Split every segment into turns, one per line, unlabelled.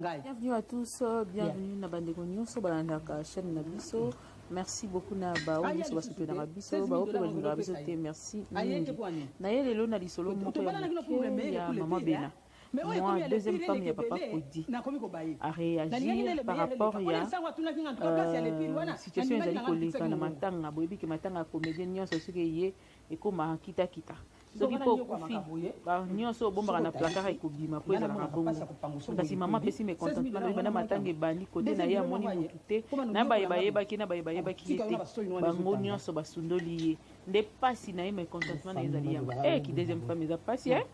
Ngai.
Bienvenue à tous, bienvenue na bandeko nyonso balandaka chaîne na biso. Merci beaucoup na baoyo nyonso basoutenaka biso, baoyo mpe balingaka biso te, merci mingi. Na ye lelo na lisolo moko ya moke ya mama Bena. Moi, deuxième femme ya papa Kodi a réagir par rapport ya situation ezali koleka na matanga. Boyebi ke matanga ya comédien nyonso soki eye ekoma kitakita. Soki mpe okufi, ba nyonso obombaka na placard ekobima mpo ezalaka bongo. Kasi mama apesi mécontentement na ye banda matanga ebandi kote na ye amoni motu te, na baye bayebaki na baye bayebaki ye te, bango nyonso basundoli ye. Nde pasi na ye, mécontentement na ye ezali yango. Eh, ki deuxième femme eza pasi eh?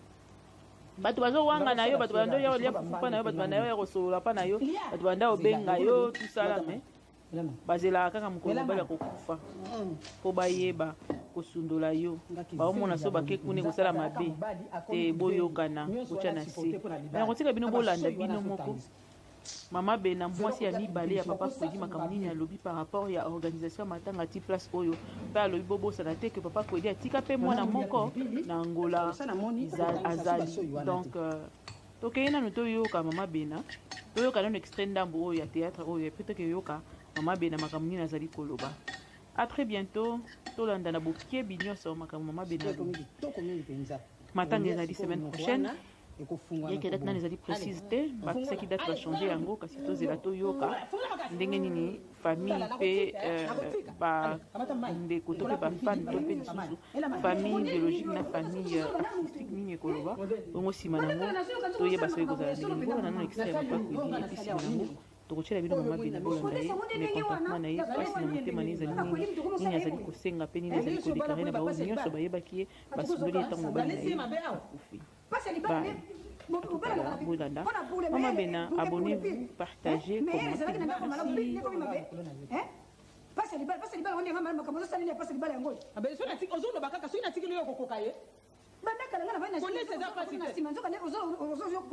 Bato bazowanga na yo, bato banda oya kolia fufu mpa na yo, bato banda oya kosolola mpa na yo, bato banda obenga yo, tout ça là, mais bazelaka kaka mokolo mobali akokufa mpo bayeba kosundola yo. Baomona so bake kuna ekosala mabe te, boyokana kotya na se. Nakotika bino bolanda bino moko mama Bena, mwasi ya mibale ya papa Kwedi, makambo nini alobi par rapport ya organisation ya matanga ti place oyo. Mpe alobi bobosana te ke papa Kwedi atika mpe mwana moko na Angola azali. Donc tokei nanu toyoka mama Bena, toyoka nanu extrait ndambo oyo ya théâtre oyo, epe tokeyoka mama Bena makambo nini azali koloba. À très bientôt, tolanda na bokebi nyonso makambo mama Bena alobi. Matanga ezali semaine prochaine. Yeke date nani ezali précise te, bapesaki date, bachange yango, kasi tozela toyoka ndenge nini famille mpe bandeko to mpe bafan to mpe lisusu famille biologique na famille artistique nini ekoloba bongo. Nsima nango toyeba soki ekozala ndenge nini. Bolanda nano extrait ya papa Kwedi, epi nsima nango tokotiela bino mama Bena. Bolanda ye, mécontentement na ye, mpasi na motema na ye ezali nini, nini azali kosenga mpe nini azali kodéclarer na baoyo nyonso bayebaki ye, basundoli ye ntango mobali na ye akufi. Bye. Bolanda mama Bena, abonnez-vous, partagez, commentez. Merci.
Pasi ya libala, pasi ya libala, ndenge makambo ozosala nini ya pasi ya libala yango oyo?
Ozoloba kaka soki natikeli yo okokoka ye.
Bandakala nga na
Kolesa eza pasi
na
te.
Nsima nzoka nde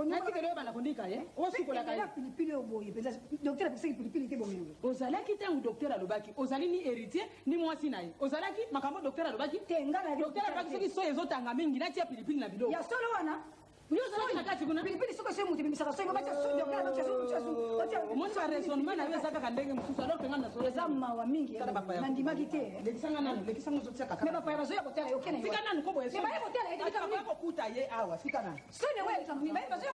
Natikeli oyo banda kondika ye, osukolaka ye.
Pilipili oyo boye mpenza, docteur apesaki pilipili te, bomengo.
Ozalaki ntango docteur alobaki ozali ni héritier ni mwasi na ye? Ozalaki makambo docteur alobaki?
Te, nga na
Docteur alobaki soki soyi ezotanga mingi, natia pilipili na biloko.
Ya solo wana.
Yo ozalaki na kati kuna?
Pilipili soki soyi moto ebimisaka soyi, batia soyi, docteur batia soyi, batia soyi, batia.
Omoni ba raisonnement na yo eza kaka ndenge mosusu, alors que nga na
Eza mawa mingi.
Tala bapaya.
Nandimaki te.
Lekisanga nanu, lekisanga, ozotia kaka.
Mais bapaya bazoya kotala yo, okene.
Tika nanu koboye.
Mais baye kotala ye.
Tika kokuta ye awa, sika nanu.
Soni oyo likambo nini baye bazoya.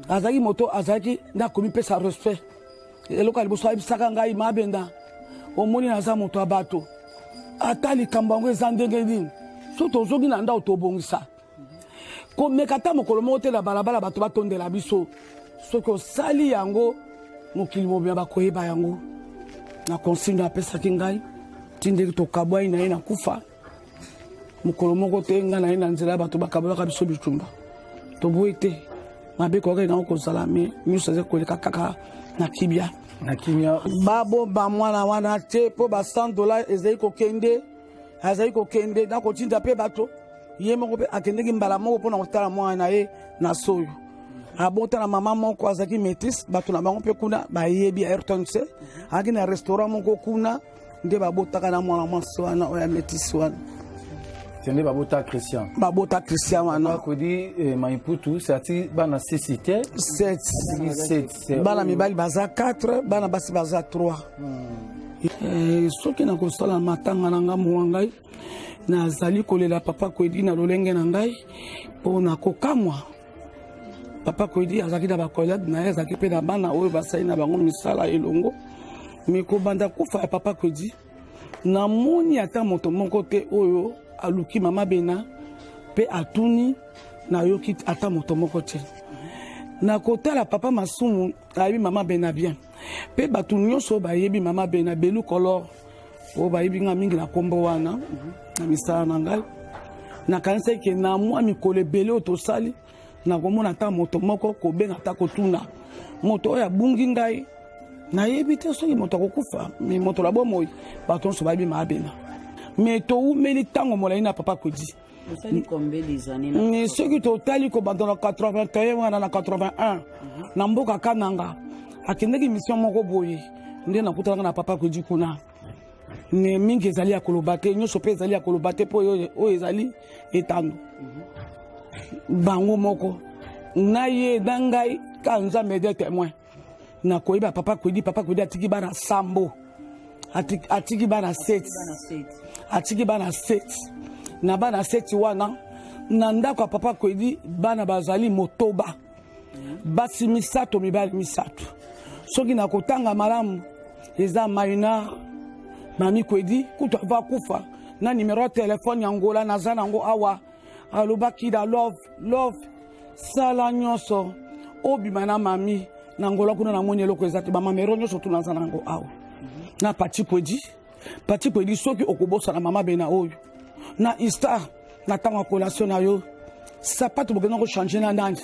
Azalaki moto azalaki nde akomipesa respect. Eloko ya liboso ayebisaka ngai: "Mabenda, omoni, naza moto ya bato. Ata likambo yango eza ndenge nini, so tozongi na ndako tobongisa. Komeka ata mokolo moko te na balabala bato batondela biso. Soki osali yango, mokili mobima bakoyeba yango." Na consigne apesaki ngai ti ndenge tokabwai na ye na kufa, mokolo moko te ngai na ye na nzela ya bato bakabolaka biso bitumba. Toboyi te, mabe kokaki nango kozala, mais nyonso eza koleka kaka na kibia.
Na kimia.
Babomba mwana wana te, mpo ba 100 $ ezali kokende, azali kokende na kotinda mpe bato. Ye moko mpe akendeki mbala moko mpona kotala mwana na ye na soyo abota na mama moko azalaki métis. Bato na bango mpe kuna bayebi ya Ayrton C, azalaki na restaurant moko kuna nde babotaka na mwana mwasi wana oyo ya métis wana.
Nde babota Christian.
Babota Christian wana.
Bakodi Maiputu sati bana sisi te?
7.
7.
Bana mibali baza 4, bana basi baza 3. Soki nakosala matanga na ngambo wa ngai, nazali kolela papa Kwedi na lolenge na ngai mpo na kokamwa. Papa Kwedi azalaki na bacollègue na ye, azalaki mpe na bana oyo basali na bango misala elongo. Mais kobanda kufa ya papa Kwedi, namoni ata moto moko te oyo aluki mama Bena mpe atuni. Nayoki ata moto moko te. Na kotala papa Masumu ayebi mama Bena bien, mpe bato nyonso oyo bayebi mama Bena Belu Color, oyo bayebi nga mingi na nkombo wana na misala na ngai, nakanisaki ke na mwa mikolo ebele oyo tosali, nakomona ata moto moko kobenga, ata kotuna moto oyo abungi ngai. Nayebi te soki moto akokufa, mais moto na bomoi, bato nyonso bayebi maabena. Mais towumeli ntango molai na papa Kwedi.
Osali combien des années?
Mais soki totali kobanda na 81 wana, na 81 na mboka Kananga, akendaki mission moko boye nde nakutanaka na papa Kwedi kuna. Mais mingi ezali ya koloba te, nyonso mpe ezali ya koloba te, mpo oyo ezali etando bango moko na ye na ngai ka Nzambe de témoin. Na koyeba papa Kwedi, papa Kwedi atiki bana sambo, atiki bana 7, atiki bana 7. Na bana 7 wana, na ndako ya papa Kwedi, bana bazali motoba, basi misato, mibali misato. Soki nakotanga malamu, eza Mainar, mami Kwedi kutu ava kufa, na numero ya telefone ya Ngola naza nango awa. Alobaki na Love: "Love, sala nyonso obima na mami na Ngola kuna." Namoni eloko eza te, bamamero nyonso tu naza nango awa. Na Pati Kwedi, Pati Kwedi, soki okobosana mama Bena oyo na istar na ntango ya collation na yo, sapato bokenda kochange na nani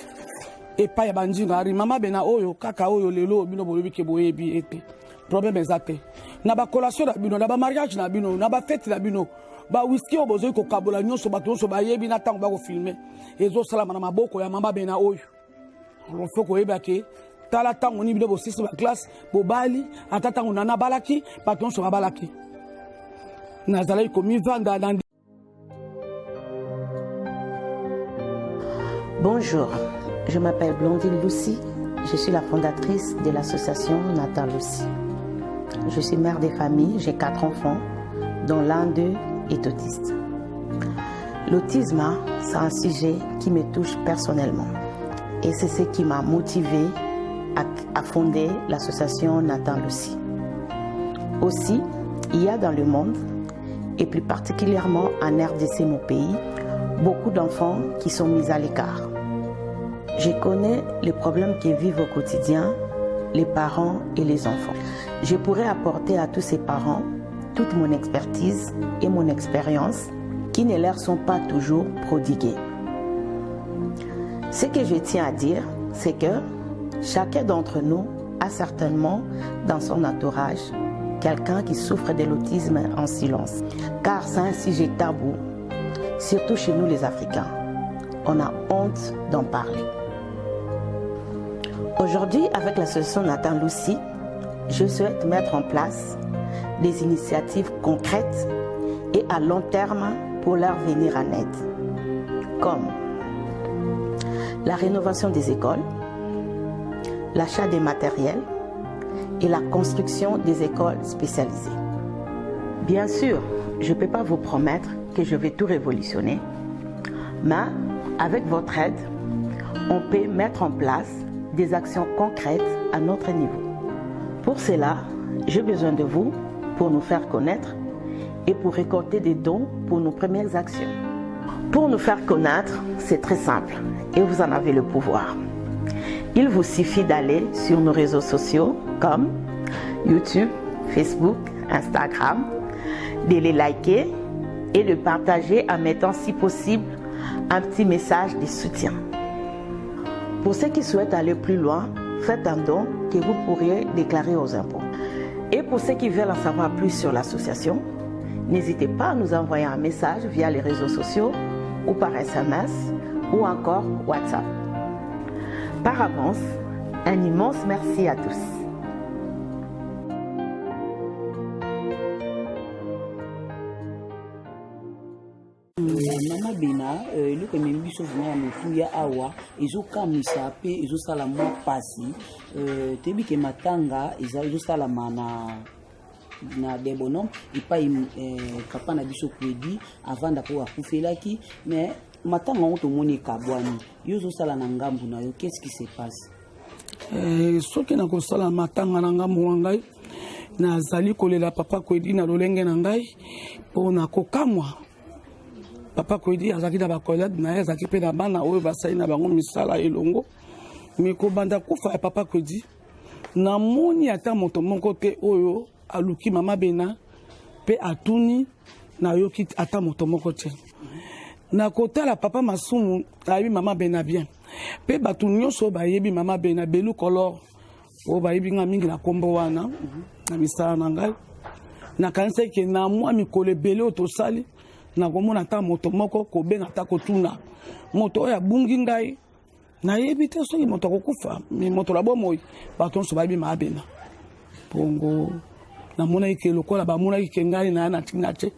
epai ya bandinga ari mama Bena oyo kaka oyo lelo bino bolobi ke boyebi ete problème eza te na bacollation na bino, na bamariage na bino, na bafete na bino, bawiski oyo bozoi kokabola nyonso, bato nyonso bayebi. Na ntango bakofilme, ezosalama na maboko ya mama Bena oyo. Alors faut koyeba ke tala ntango nini bino bosisi baclasse, bobali, ata ntango nana abalaki, bato nyonso babalaki. Nazalaki komivanda na
Bonjour, je m'appelle Blondine Lucie, je suis la fondatrice de l'association Nathan Lucie. Je suis mère de famille, j'ai quatre enfants, dont l'un d'eux est autiste. L'autisme, hein, c'est un sujet qui me touche personnellement. Et c'est ce qui m'a motivée à fonder l'association Nathan Lucie. Aussi, il y a dans le monde, et plus particulièrement en RDC, mon pays, beaucoup d'enfants qui sont mis à l'écart. Je connais les problèmes qui vivent au quotidien les parents et les enfants. Je pourrais apporter à tous ces parents toute mon expertise et mon expérience qui ne leur sont pas toujours prodiguées. Ce que je tiens à dire, c'est que chacun d'entre nous a certainement dans son entourage quelqu'un qui souffre de l'autisme en silence. Car c'est un sujet tabou, surtout chez nous les Africains. On a honte d'en parler. Aujourd'hui, avec l'association Nathan Lucie, je souhaite mettre en place des initiatives concrètes et à long terme pour leur venir en aide, comme la rénovation des écoles, l'achat des matériels et la construction des écoles spécialisées. Bien sûr, je ne peux pas vous promettre que je vais tout révolutionner, mais avec votre aide, on peut mettre en place des actions concrètes à notre niveau. Pour cela, j'ai besoin de vous pour nous faire connaître et pour récolter des dons pour nos premières actions. Pour nous faire connaître, c'est très simple et vous en avez le pouvoir. Il vous suffit d'aller sur nos réseaux sociaux comme YouTube, Facebook, Instagram, de les liker et de partager en mettant si possible un petit message de soutien. Pour ceux qui souhaitent aller plus loin, faites un don que vous pourriez déclarer aux impôts. Et pour ceux qui veulent en savoir plus sur l'association, n'hésitez pas à nous envoyer un message via les réseaux sociaux ou par SMS ou encore WhatsApp. Par avance, un immense merci à tous.
Mama Bena, eloko ememi biso vraiment ya motuya awa, ezokamwisa mpe ezosala mwa mpasi. Toyebi ke matanga ezosalama na Debonhomme, epai papa na biso Kwedi avanda mpo akufelaki. Mais matanga yango tomoni ekabwani. Yo ozosala na ngambu na yo, qu'est-ce qui se passe?
Soki nakosala matanga na ngambo wa ngai, nazali kolela papa Kwedi na lolenge na ngai mpo na kokamwa. Papa Kwedi azalaki na bacollègue na ye, azalaki mpe na bana oyo basali na bango misala elongo. Me kobanda kufa ya papa Kwedi, namoni ata moto moko te oyo aluki mama Bena mpe atuni. Nayoki ata moto moko te. Na kotala papa Masumu ayebi mama Bena bien, mpe bato nyonso oyo bayebi mama Bena Belu Color, oyo bayebi nga mingi na nkombo wana na misala na ngai, nakanisaki ke na mwa mikolo ebele oyo tosali, nakomona ata moto moko kobenga, ata kotuna moto oyo abungi ngai. Nayebi te soki moto akokufa, me moto na bomoi, bato nyonso bayebi maabena bongo. Namonaki ke lokola bamonaki ke ngai na ya na ntina te,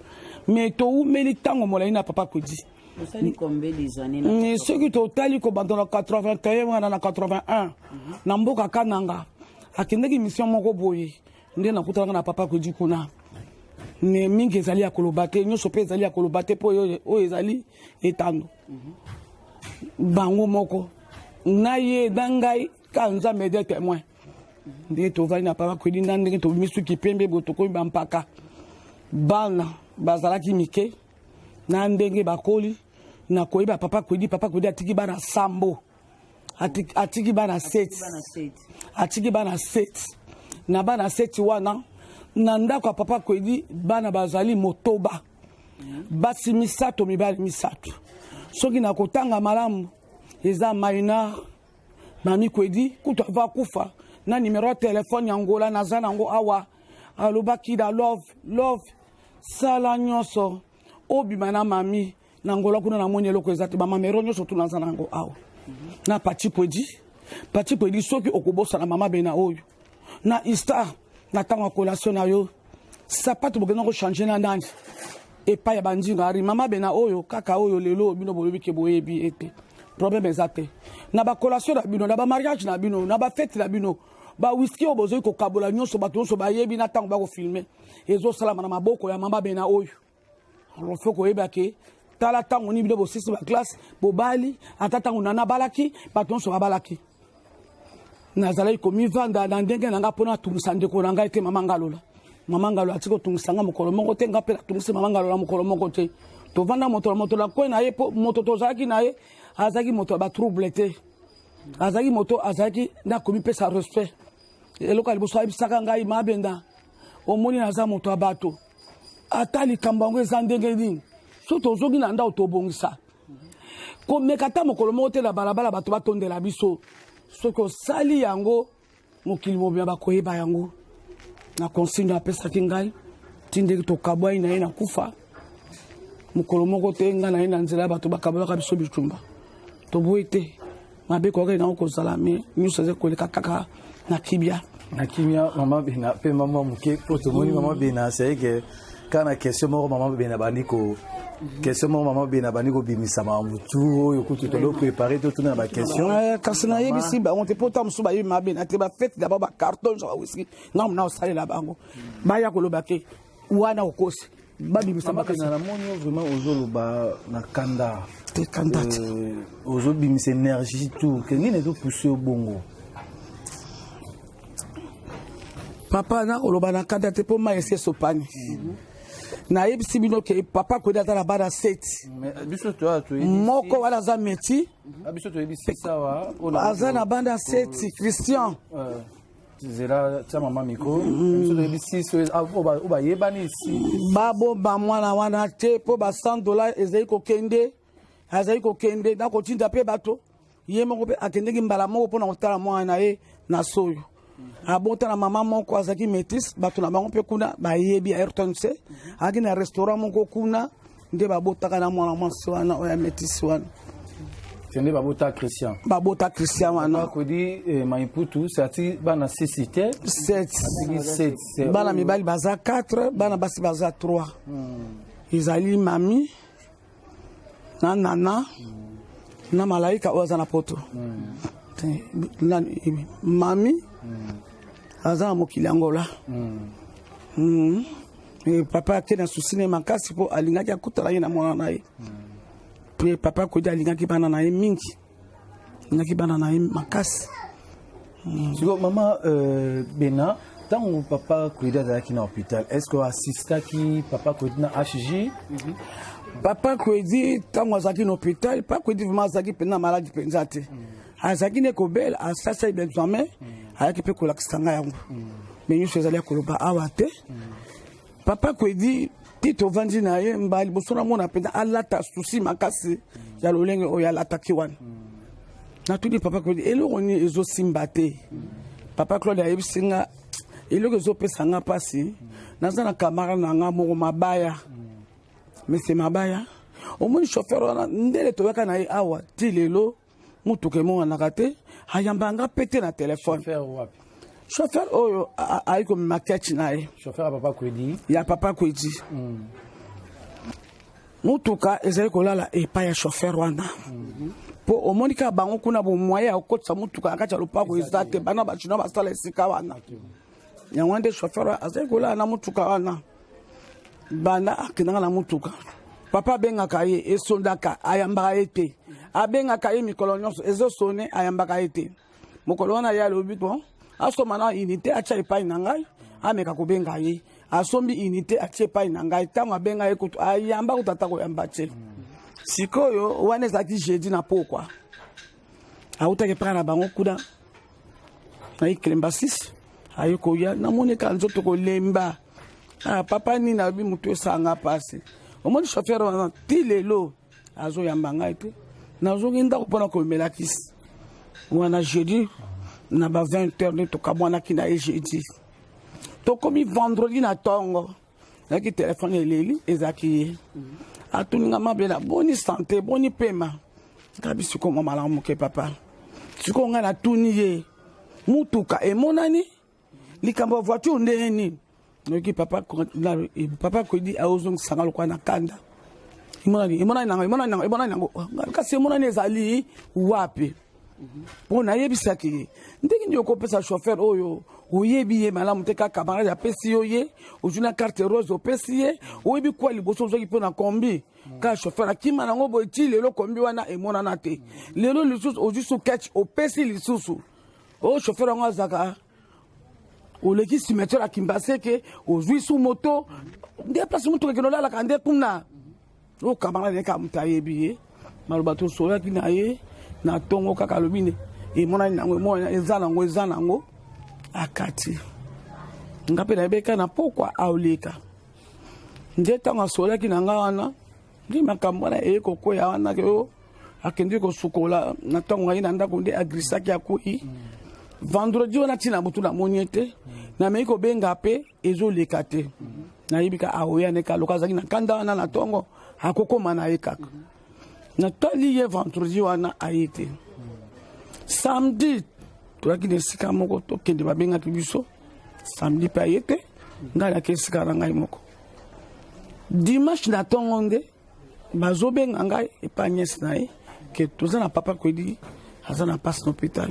me toumeli ntango molai na papa Kwedi.
Osali combien des années na
Soki totali kobanda na 81 wana, na 81 na mboka Kananga. Akendaki mission moko boye nde nakutanaka na papa Kwedi kuna. Me mingi ezali ya koloba te, nyonso mpe ezali ya koloba te, mpo oyo ezali etando. Bango moko na ye na ngai ka Nzambe de témoin. Ndenge tovandi na papa Kwedi na ndenge tobimi suki pembe boye, tokomi bampaka. Bana bazalaki mike na ndenge bakoli na koyeba papa Kwedi. Papa Kwedi atiki bana sambo, atiki bana 7, atiki bana 7. Na bana 7 wana, na ndako ya papa Kwedi, bana bazali motoba, basi misato, mibali misato. Soki na kotanga malamu, eza Mainar, Mami Kwedi kutu ava kufa na numero ya telefone ya Ngola naza nango awa. Alobaki da love love, sala nyonso obima na mami na Ngola kuna. Namoni eloko eza te, bamamero nyonso tu naza nango awa. Na Pati Kwedi, Pati Kwedi, soki okobosana mama Bena oyo na istar na ntango ya collation na yo, sapato bokenda kochange na nani epai ya bandingo ari mama Bena oyo kaka oyo lelo bino bolobi ke boyebi ete problème eza te na bacollation na bino, na bamariage na bino, na bafete na bino, bawiski oyo bozoi kokabola nyonso, bato nyonso bayebi na ntango bakofilme ezosalama na maboko ya mama Bena oyo. Alors faut koyeba ke tala ntango nini bino bosisi baklasse, bobali, ata ntango nana abalaki, bato nyonso babalaki. Nazalaki komivanda na ndenge na nga mpona atungisa ndeko na ngai te, mama Ngalola. Mama Ngalola atiki kotungisa nga mokolo moko te, nga mpe natungisi mama Ngalola mokolo moko te. Tovanda moto na moto na kwe na ye, mpo moto tozalaki na ye azalaki moto ya batrouble te, azalaki moto azalaki na komipesa respect. Eloko ya liboso ayebisaka ngai: "Mabenda, omoni, naza moto ya bato. Ata likambo yango eza ndenge nini, so tozongi na ndako tobongisa. Komeka ata mokolo moko te na balabala bato batondela biso. Soki osali yango, mokili mobima bakoyeba yango." Na consigne apesaki ngai ti ndenge tokabwai na ye na kufa, mokolo moko te ngai na ye na nzela ya bato bakabolaka biso bitumba. Toboyi te, mabe kokaki nango kozala, me nyonso eza koleka kaka na kibia.
Na kimia. Mama Bena mpe mama moke, mpo tomoni mama Bena c'est que kaka na question moko mama Bena bandi ko question moko, mama Bena bandi kobimisa makambo tu oyo kutu tondo préparé totuna na baquestion.
Kasi nayebisi bango te, mpo ta mosusu bayebi mabena te. Bafete d'abord, bacarton nyonso, bawiski, ngambo na osalela bango, baya koloba te wana okosi, babimisa.
Mama Bena, namoni yo vraiment ozoloba na kanda.
Te, kanda te.
Ozobimisa énergie tout ke nini ezopousse yo bongo?
Papa, nakoloba na kanda te, mpo mai esi esopani. Nayebisi bino ke papa Kwedi aza na bana 7.
Mais biso toya toyebi
moko wana aza meti.
Ah, biso toyebi sawa.
Aza na bana 7, Christian.
Zela, tia mama micro. Biso toyebi six oyo bayebani ici.
Babomba mwana wana te, mpo ba 100 $ ezali kokende, azali kokende nakotinda mpe bato. Ye moko mpe akendeki mbala moko mpona kotala mwana na ye na soyo abota na mama moko azalaki métis. Bato na bango mpe kuna bayebi ya RTNC, azalaki na restaurant moko kuna nde babotaka na mwana mwasi wana oyo ya métis wana.
Nde babota Christian.
Babota Christian wana.
Bakodi Maiputu ati bana sisi te?
7.
Atiki 7.
Bana mibali baza 4, bana basi baza 3. Ezali mami na nana na malaika oyo aza na poto. Mami aza na mokili ya Ngola. Papa ake na susi ne makasi, mpo alingaki akutana ye na mwana na ye. Mpe papa Kodi alingaki bana na ye mingi, alingaki bana na ye makasi.
Sikoyo mama Bena, ntango papa Kwedi azalaki na hôpital, est ce que assistaki papa Kwedi na HJ?
Papa Kwedi, ntango azalaki na hôpital, papa Kwedi vraiment azalaki mpenza maladi mpenza te. Azalaki nde kobela, asalisa baexamen, ayaki mpe kolakisa ngai yango, me nyonso ezali ya koloba awa te. Papa Kwedi, ti tovandi na ye mbala liboso, namona mpenza alata susi makasi ya lolenge oyo alataki wana. Natuni papa Claude: "Eloko nini ezosimba te?" Papa Claude ayebisi nga: "Eloko ezopesa nga mpasi, naza na camarade na nga moko, Mabaya, monsieur Mabaya. Omoni chauffeur wana, ndele toyaka na ye awa ti lelo, motuka emonanaka te, ayamba nga mpe te na telefone." Chauffeur oyo ayi komema ketch na ye.
Chauffeur ya papa Kwedi?
Ya papa Kwedi. Motuka ezali kolala epai ya chauffeur wana. Mpo omoni kaka bango kuna bomoye ya kokotisa motuka na kati ya lopango eza te, bana bachinois basala esika wana. Yango wana nde chauffeur azali kolala na motuka wana. Banda akendaka na motuka, papa abengaka ye, esondaka, ayambaka ye te. Abengaka ye mikolo nyonso, ezosone, ayambaka ye te. Mokolo wana ye alobi bon, asomba na unité atya epai na ngai, ameka kobenga ye. Asombi unité, atie epai na ngai. Ntango abenga ye kutu ayamba kutu ata koyamba te. Sikoyo wana ezalaki jeudi na pokwa, awutaki epai na bango kuna na Ikelemba 6, aye koya, namoni kaka nzoto kolemba. Ah, papa, nini? Alobi motu esanga mpasi. Omoni chauffeur wana ti lelo azoyamba ngai te. Nazongi ndako mpona komela kisi wana jeudi na ba 20 heures nde tokabwanaki na ye jeudi. Tokomi vendredi na ntongo, nayaki telefone eleli, ezalaki ye. Atuninga mabela: "Boni santé? Boni pema?" Ngabi: "Sikoyo mwa malamu moke, papa." Sikoyo ngai natuni ye: "Mutuka emonani? Likambo ya voiture ndenge nini?" Noki papa, papa Kwedi aozongisanga lokwa na kanda: "Emonani, emonani nango, emonani nango, emonani nango." Kasi emonani ezali wapi? Mpo nayebisaki ye: "Ndenge nini okopesa chauffeur oyo oyebi ye malamu te? Kaka camarade apesi yo ye, ozwi na carte rose, opesi ye. Oyebi kwa liboso ozwaki mpo na kombi, kaka chauffeur akima nango boye ti lelo, kombi wana emonana te. Lelo lisusu ozwi su ketch, opesi lisusu oyo chauffeur yango azalaka. Oleki cimetière ya Kimbaseke, ozwi su moto nde place motuka ekende olalaka nde kuna." Oyo camarade kaka moto ayebi ye. Maloba tosolaki na ye na ntongo kaka, alobi ne emonani nango, emonani, eza nango, eza nango. Akati nga mpe nayebi kaka na pokwa aoleka nde. Ntango asolaki na nga wana nde makambo wana eye kokwea wana oyo akende kosukola na ntango aye na ndako nde aglisaki, akwei. Vendredi wana ntina butu namoni ye te. Namei kobenga mpe ezoleka te. Nayebi ka aoya ne kaloka azalaki na kanda wana na ntongo, akokóma na ye kaka. Natali ye vendredi wana, aye te. Samedi toyaki na esika moko tokende, babengaki biso. Samedi mpe aye te. Ngai nake esika na ngai moko. Dimanche na ntongo nde bazobenga ngai epai nièce na ye ke toza na papa Kwedi, aza na mpasi na hôpital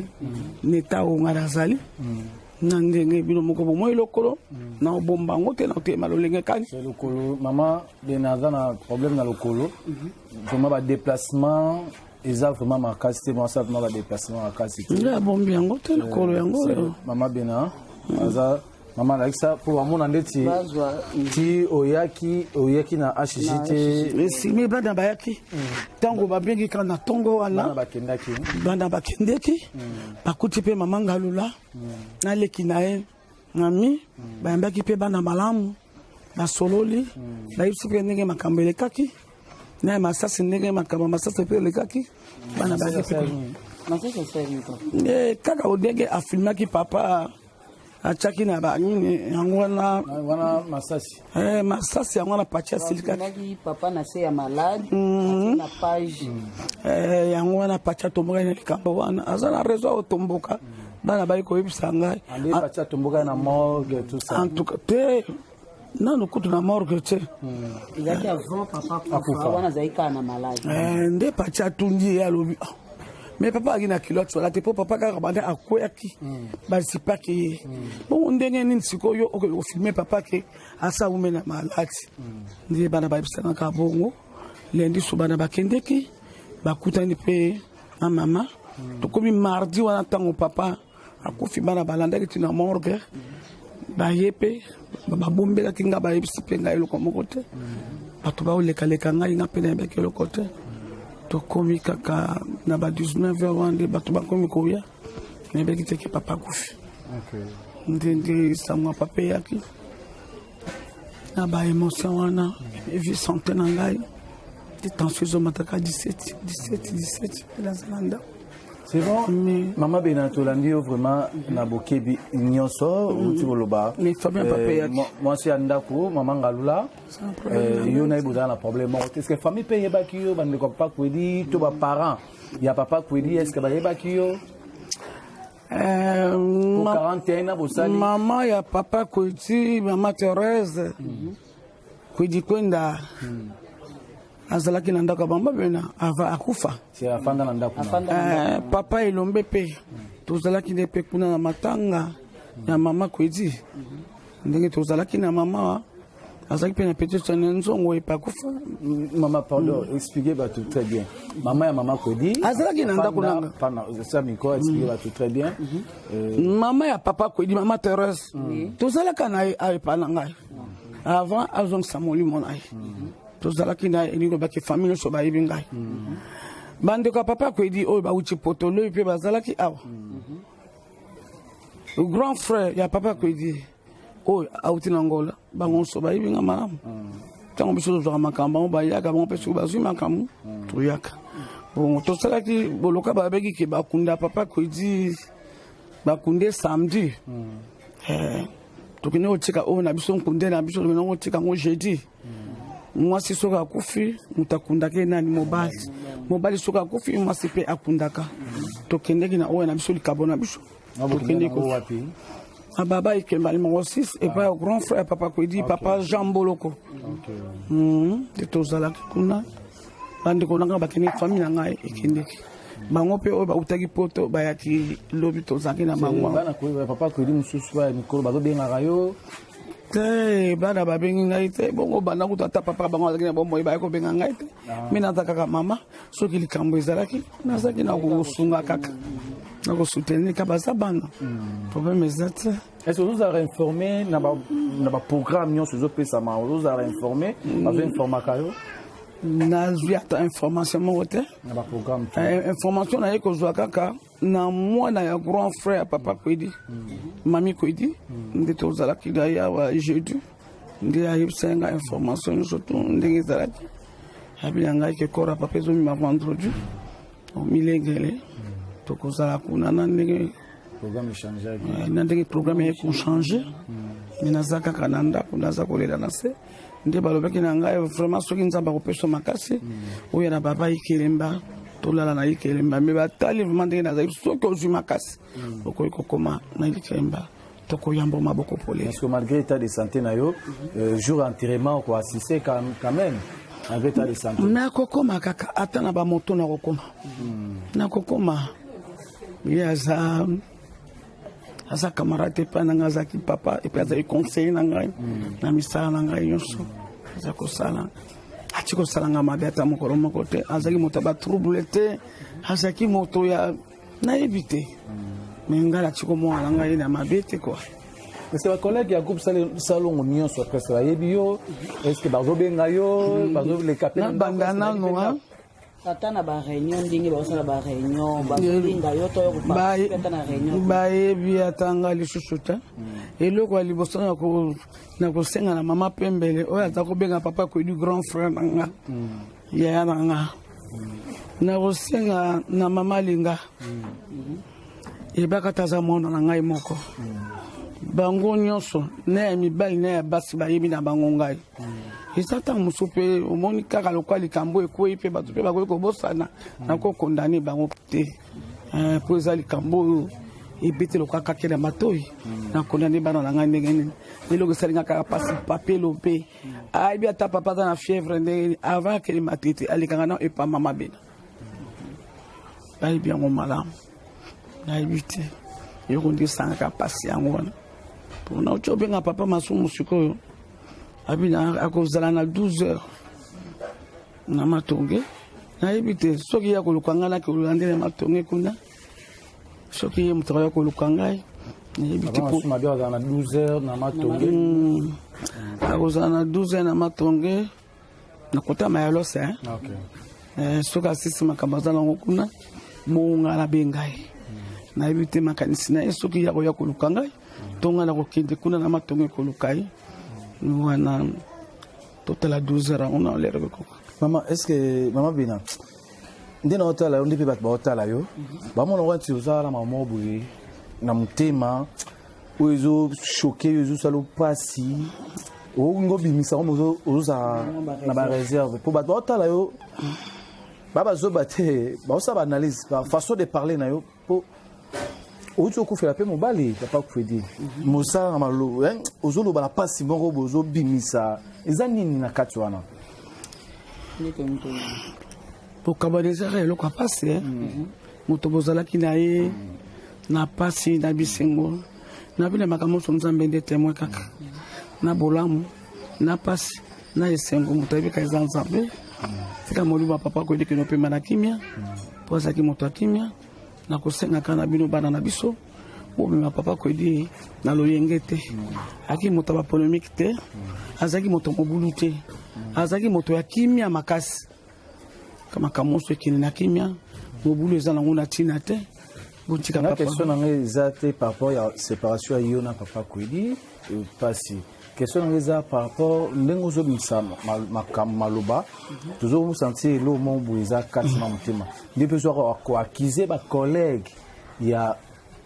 na eta oyo ngai nazali na ndenge bino moko bomoi lokolo na obomba yango te na oteyema lolenge kani.
C'est lokolo. Mama Bena aza na problème na lokolo. Vraiment badéplacement eza vraiment makasi te. Mwasa vraiment badéplacement makasi te.
Ngai abombi yango te, lokolo yango oyo.
Mama Bena aza, mama, alakisa mpo bamona ndeti
Bazwa.
Ti oyaki na HJ te.
Esimi bana bayaki ntango babengi kaka na ntongo
bana
wana.
Bakendaki.
Bana bakendeki, bakuti mpe mama Ngalula na leki na ye mami. Bayambaki mpe bana malamu, basololi, bayebisi mpe ndenge makambo elekaki na ya masasi, ndenge makambo ya masasi mpe elekaki. Bana bayaki mpe.
Masasi asali papa?
Kaka ndenge afilmaki papa, atiaki na banini yango wana.
Wana masasi.
Masasi yango wana Paci asilikaki.
Afilmaki papa na se ya malade, atie na page.
Yango wana Paci atombokaki na likambo wana. Aza na raison aotomboka. Bana bayi koyebisa ngai.
Ande Paci atomboka na morgue, tout ça.
En tout cas te, nanu kutu na morgue te.
Ezalaki avant papa
Akufa.
kufa, wana azalaki kaka na malade.
Nde Paci atundi ye, alobi: "Ah, mais papa aki na culotte wala te, mpo papa kaka banda akweyaki, bazipaki ye bongo. Ndenge nini sikoyo okoki kofilmer papa ke asa ume na maladi?" Nde bana bayebisangaka bongo. Lundi so bana bakendeki, bakutani mpe na mama. Tokomi mardi wana, ntango papa akufi, bana balandaki ntina morgue. Baye mpe babombelaki nga, bayebisi mpe ngai eloko moko te. Bato baolekaleka ngai, nga mpe nayebaki eloko te. Tokomi kaka na ba 19 heures wana nde bato bakomi koya. Nayebaki te ke papa akufi. Nde sango ya papa eyaki na baémotion wana, evi santé na ngai te, tension ezomataka 17 17 17 mpe naza na ndako.
C'est bon. Mama Bena, tolandi yo vraiment na bokebi nyonso outi koloba.
Mais Fabien Papa eyaki.
Mwasi ya ndako, mama Ngalula, yo na ye bozala na problème moko te. Est ce que famille mpe eyebaki yo, bandeko ya papa Kwedi to baparent ya papa Kwedi, est ce que bayebaki yo? Po 41 na bosali.
Mama ya papa Kwedi, mama Thérèse Kwedi Kwenda. Azalaki na ndako ya mama Bena ava akufa.
Afanda na ndako.
Papa Elombe mpe tozalaki nde mpe kuna na matanga ya mama Kwedi. Ndenge tozalaki na mama, azalaki mpe na petit na nzongo epe akufa.
Mama, pardon, expliquez bato très bien. Mama ya mama Kwedi
azalaki na ndako nanga.
Ça micro, expliquez bato très bien.
Mama ya papa Kwedi, mama Thérèse, tozalaka na ye aepa na ngai avant azongisa molimo na ye. Tozalaki na ye, elingi lobaki famille nyonso bayebi ngai. Bandeko ya papa Kwedi oyo bauti poto loyi mpe bazalaki awa. Grand frère ya papa Kwedi oyo auti na Ngola, bango nyonso bayebi nga malamu. Ntango biso tozwaka makambo, bango bayaka, bango mpe soki bazwi makambo, toyaka. Bon, tosalaki boloka, babeki ke bakunda papa Kwedi, bakunde samedi. Tokende kotika oyo na biso, nkunde na biso, tokende kotika yango jeudi. Mwasi soki akufi, moto akundaka ye nani? Mobali. Mobali soki akufi, mwasi mpe akundaka. Tokendeki na oyo na biso, likabo na biso, tokende
wapi?
Na baba Ikemba numéro 6, epai ya grand frère ya papa Kwedi, papa Jean Boloko. Nde tozalaki kuna. Bandeko na ngai bakende, famille na ngai ekendeki, bango mpe oyo bautaki poto bayaki lobi, tozalaki na bango.
Bana papa Kwedi mosusu ya mikolo bazobengaka yo?
Te, bana babengi ngai te. Bongo banda kutu ata papa bango azalaki na bomoi, baye kobenga ngai te. Me naza kaka mama, soki likambo ezalaki, nazalaki na kosunga kaka, na kosoutenir ka baza bana, problème eza te.
Est ce que ozozala informé na baprogramme nyonso ezopesama? Ozozala informé? Bazoinformaka yo?
Nazwi ata information moko te.
Na baprogramme?
Information naye kozwa kaka na mwana ya grand frère ya papa Kwedi, mami Kwedi, nde tozalaki na ye awa jeudi, nde ayebisa nga information nyonso tu ndenge ezalaki. Abi na ngai ke corps ya papa ezomima vendredi, milengele tokozala kuna na ndenge
Programme echangeaki.
Na ndenge programme eye kochanger. Me naza kaka na ndako, naza kolela na se. Nde balobaki na ngai vraiment, soki Nzambe akopesa makasi, oyo na baba Ikelemba, tolala na Ikelemba. Me batali vraiment ndenge nazali, soki ozwi makasi, okoki kokoma na Ikelemba, tokoyamba maboko pole.
Parce que malgré état de santé na yo, jour enterrement okoassister quand même, malgré état de santé?
Nakokoma kaka, ata na bamoto nakokoma, nakokoma. Ye aza camarade epai na ngai, azalaki papa et puis azali conseiller na ngai na misala na ngai nyonso aza kosala. Ati kosala ngai mabe ata mokolo moko te. Azalaki moto ya batrouble te, azalaki moto ya nayebi te, me ngai nati komona na ngai na mabe te kua.
Parce que bacollègue ya groupe Salongo nyonso presque bayebi yo. Est ce que bazobenga yo, bazoleka
mpe? Nabanda nano.
Ata na baréunion, ndenge bazosala baréunion, bazobenga yo to yo koparticiper ata na réunion?
Bayebi ata nga lisusu te. Eloko ya liboso na kosenga na mama Pembele oyo aza kobenga papa Kwedi grand frère na nga, yaya na nga, na kosenga na mama Linga, yebaka ta aza mwana na ngai moko. Bango nyonso, na ya mibali na ya basi, bayebi na bango ngai. Eza ntango mosusu mpe omoni kaka lokwa likambo ekwei mpe bato mpe bakoki kobosana. Nakokondane bango te, mpo eza likambo oyo ebete lokwa kake na matoi. Nakondane bana na ngai ndenge nini? Eloko esalinga kaka mpasi, papelo mpe ayebi ata papa aza na fièvre ndenge nini, avant akende Matete, alekanga na epa mama Bena. Bayebi yango malamu. Nayebi te eloko nde esangaka mpasi yango wana mpona oti obenga papa Masumu sikoyo. Abi akozala na 12 heures na Matonge. Nayebi te soki ye akoluka ngai, nakoluka nde na Matonge kuna, soki ye moto akoya koluka ngai, nayebi te.
Mabe azala na 12 heures na Matonge.
Akozala na 12 heures na Matonge, na kotama ya Lose. Soki asisi makambo aza nango kuna, bonga nabenga ye. Nayebi te makanisi na ye, soki ya koya koluka ngai to ngai nakokende kuna na Matonge koluka ye. Wana totala 12 heures yango na lere ekoka.
Mama, est ce que mama Bina, nde na otala yo, nde mpe bato baotala yo, bamona neti oza na mama moko boye na motema oyo ezochoquer yo, ezosala mpasi, okoki obimisa ngo, ozozala na baréserve, mpo bato baotala yo ba bazoba te, baosala baanalyse façon de parler na yo, mpo outi okufela mpe mobali, papa Kwedi. Mosala na malo, ozoloba na mpasi moko boye, ozobimisa, eza nini na kati wana?
Bokabwana ezaka eloko ya mpasi, eh? Moto bozalaki na ye na mpasi na bisengo na bino, makambo nyonso, Nzambe nde témoin kaka na bolamu na mpasi na esengo. Moto ayebika eza Nzambe. Tika molimo ya papa Kwedi kende opema na kimia, mpo azalaki moto ya kimia. Na kosengaka na bino bana na biso, bobima papa Kwedi na loyenge te. Azalaki moto ya bapolémique te, azalaki moto mobulu te, azalaki moto ya kimia makasi. Makambo nyonso ekende na kimia, mobulu eza nango na ntina te. Botika
nga.
Papa.
Question na ngai eza te par rapport ya séparation ya yo na papa Kwedi pasi. Question na ngai eza par rapport ndenge ozobimisa makambo, maloba, tozosentir eloko moko boye eza kati na motema, nde mpe ozwaka koaccuser bacollègue ya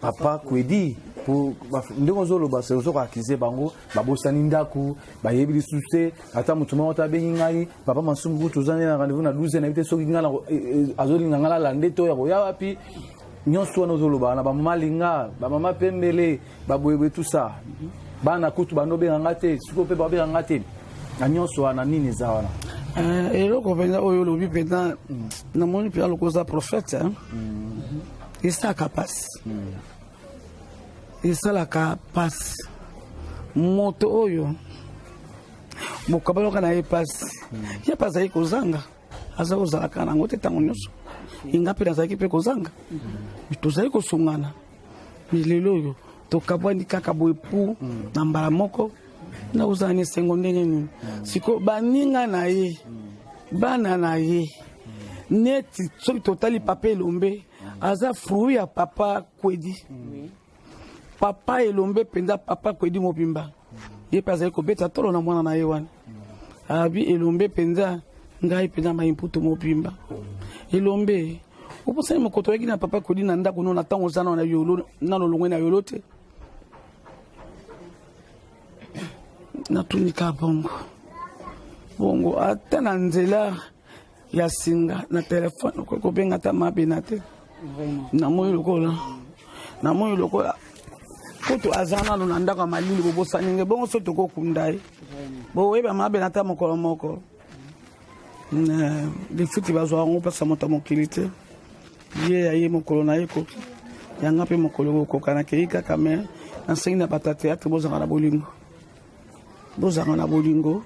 papa Kwedi po ndenge ozoloba, ozokoaccuser bango babosani ndako, bayebi lisusu te. Ata motu moko te abengi ngai, papa Masumu kutu toza nde na rendez-vous na 12, nayebi te soki ngai azolinga ngai nalande to ya koya wapi. Nyonso wana ozoloba na bamama linga, bamama pembele, baboyeboye, tout ça, bana kutu bando obenga nga te, sikoyo mpe babenga nga te. Na nyonso wana, nini eza wana?
Eloko mpenza oyo olobi mpenza, namoni mpenza lokola oza prophète, hein? Esalaka mpasi, esalaka mpasi. Moto oyo bokabalaka na ye mpasi, ye mpe azali kozanga, aza kozalaka nango te ntango nyonso. Inga mpe nazalaki mpe kozanga, tozali kosungana. Mais lelo oyo tokabwani kaka boye pu na mbala moko, na kozala na esengo ndenge nini? Sikoyo baninga na ye, bana na ye, neti soki totali papa Elombe, aza fruit ya papa Kwedi. Papa Elombe mpenza, papa Kwedi mobimba, ye mpe azali kobeta tolo na mwana na ye wana. Abi Elombe mpenza, ngai mpenza Maimputu mobimba. Elombe, oposani mokoto oyaki na papa Kwedi na ndako no na ntango oza nano na yolo, nano olongwe na yolo te. Natunika bongo bongo, ata na nzela ya singa na telefone okoki kobenga ata mabena te. Namoni lokola kutu aza nano na ndako ya malili, bobosani nge bongo. So tokokunda ye, boyeba mabena ata mokolo moko lifuti bazwa yango mpasa moto ya mokili te. Ye ya ye mokolo na ye ekoki, yanga mpe mokolo ekokoka. Nakei kaka, me nasengi na bato ya théâtre, bozanga na bolingo, bozanga na bolingo.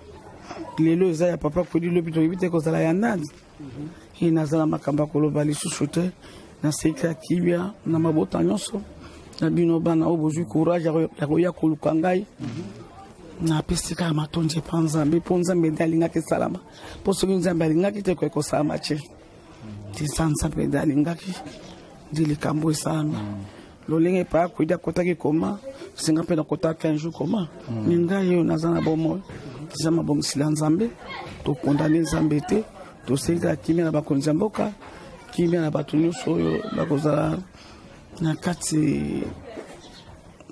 Lelo eza ya papa Kwedi, lobi toyebi te kozala ya nani. Ye nazala makambo ya koloba lisusu te. Naseki ya kibia na mabota nyonso na bino bana oyo bozwi courage ya koya koluka ngai. Napesi kaka matondi epa Nzambe, mpo Nzambe nde alingaki esalama, mpo soki Nzambe alingaki te, ekoki kosalama te. Eza Nzambe nde alingaki nde likambo esalama. Lolenge epai Akwedi akotaki koma, singa mpe nakotaki un jour koma, me ngai oyo naza na bomoi eza mabongiseli ya Nzambe. Tokondane Nzambe te, tosengi kaka kimia na bakonzi ya mboka, kimia na bato nyonso oyo bakozala na kati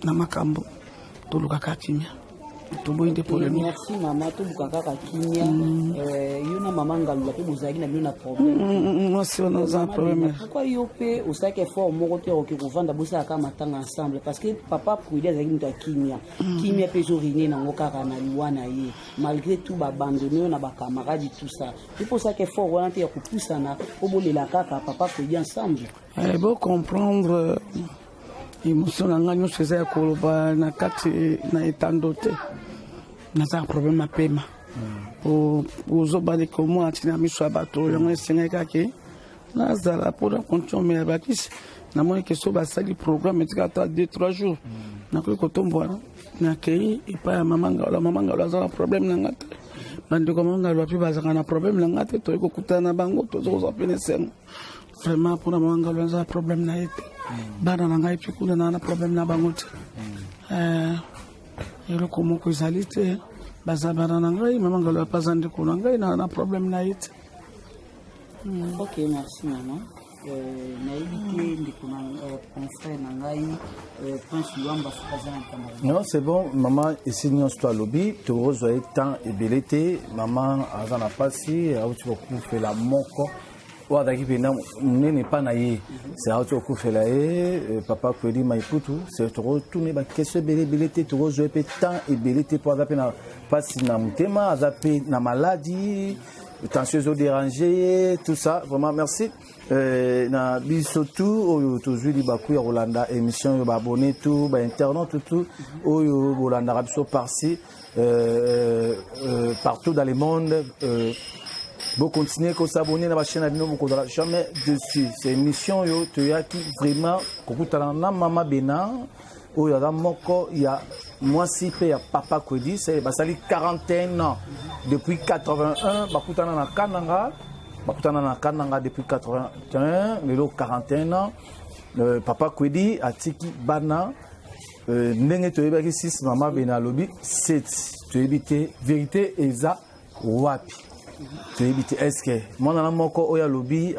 na makambo. Tolukaka kimia, toboyi nde polémique.
Merci mama, tobuka kaka kimia. Yo na mama Ngalula mpe bozalaki na bino na problème?
Mwasi wana oza na problème.
Pourquoi yo mpe osalaki effort moko te okoki kovanda, bosalaka matanga ensemble? Parce que papa Kwedi azalaki moto ya kimia. Kimia mpe ezorégner nango kaka na liwa na ye, malgré tout baabandonner yo na bacamarade, tout ça. Yo mpe osalaki effort wana te ya kopusana mpo bolela kaka papa Kwedi ensemble?
Bocomprendre émotion na ngai nyonso eza ya koloba na kati na etando te. Naza na problème apema, ozobandeka omona ntina miso ya bato. Yango esengaki kaka nazala mpona continue omela bakisi. Namoni ke so basali programme etika ata 2 3 jours, nakoki kotombwana. Nakei epai ya mama Ngalo. Mama Ngalo aza na problème na nga te, bandeko ya mama Ngalo mpe bazalaka na problème na nga te. Toyei kokutana na bango, toza kozwa pene esengo vraiment. Mpona mama Ngalo, aza na problème na ye te. Bana na ngai mpe kuna, naa na problème na bango te. Eloko moko ezali te, baza bana na ngai. Mama Ngalo ape aza ndeko na ngai, naa na problème na ye te.
Ok, merci mama. Nayebi te ndeko na confrère na ngai Prince Luamba soki aza na likambo.
Non, c'est bon mama, esi nyonso to alobi. Tokozwa ye temps ebele te. Mama aza na mpasi, auti kokufela moko oyo azalaki mpenza monene epa na ye. Se auti kokufela ye, papa Kwedi Maiputu. Se tokotuna baquestion ebele ebele te, tokozwa ye mpe temps ebele te, mpo aza mpe na mpasi na motema, aza mpe na maladi. Tension ezoderange ye, tout ça. Vraiment merci na biso tout oyo tozwi libaku ya kolanda émission oyo, baabonné tout, bainternaute tout oyo bolandaka biso par-ci, partout dans le monde. Bocontinue kosabonner na bachaîne na bino, bokozala jamais dessus. C'est émission oyo toyaki vraiment kokutana na Mama Bena, oyo aza moko ya mwasi mpe ya Papa Kwedi. Basali 41 ans depuis 81. Bakutana na Kananga, bakutana na Kananga depuis 81, lelo 41 ans. Papa Kwedi atiki bana ndenge toyebaki 6, Mama Bena alobi 7. Toyebi te vérité eza wapi, toyebi te. Est-ce mwana na moko oyo alobi